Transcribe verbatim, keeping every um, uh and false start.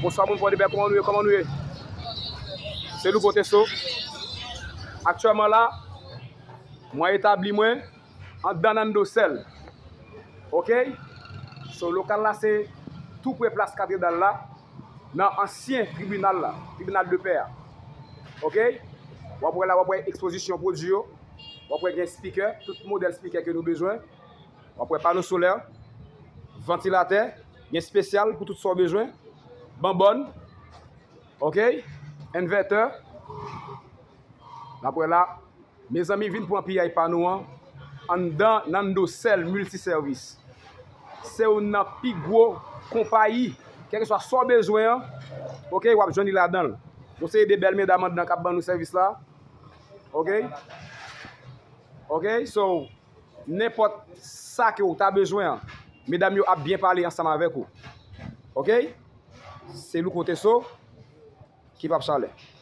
Bonswa moun Pòdepè, kòman nou ye, kòman nou ye? Se Louko Teso. Aktyèlman la, mwen etabli mwen anndan Nando Sèl. Oke? So, lokal la se tou pre plas katedral la, nan ansyen tribinal la, tribinal de pè a. Oke? W ap wè la, w ap wè ekspozisyon pwodui yo. W ap wè gen spikè, tout modèl spikè ke nou bezwen. W ap wè pano solè, vantilatè, gen espesyal pou tout sa w bezwen. Banbòn, oke, envètè. N ap wè la. Mezanmi, vin pran piyay pa nou an anndan Nando Sèl Miltisèvis. Se youn nan pi gwo konpayi, kèlkeswa sa w bezwen an, oke, w ap jwenn li ladan l. Yon seri de bèl medam anndan k ap ban nou sèvis la. Oke? Oke? So, nenpòt sa ke w ta bezwen an, medam yo ap byen pale ansanm avèk ou. Oke? Se Louko Teso ki p ap chalè.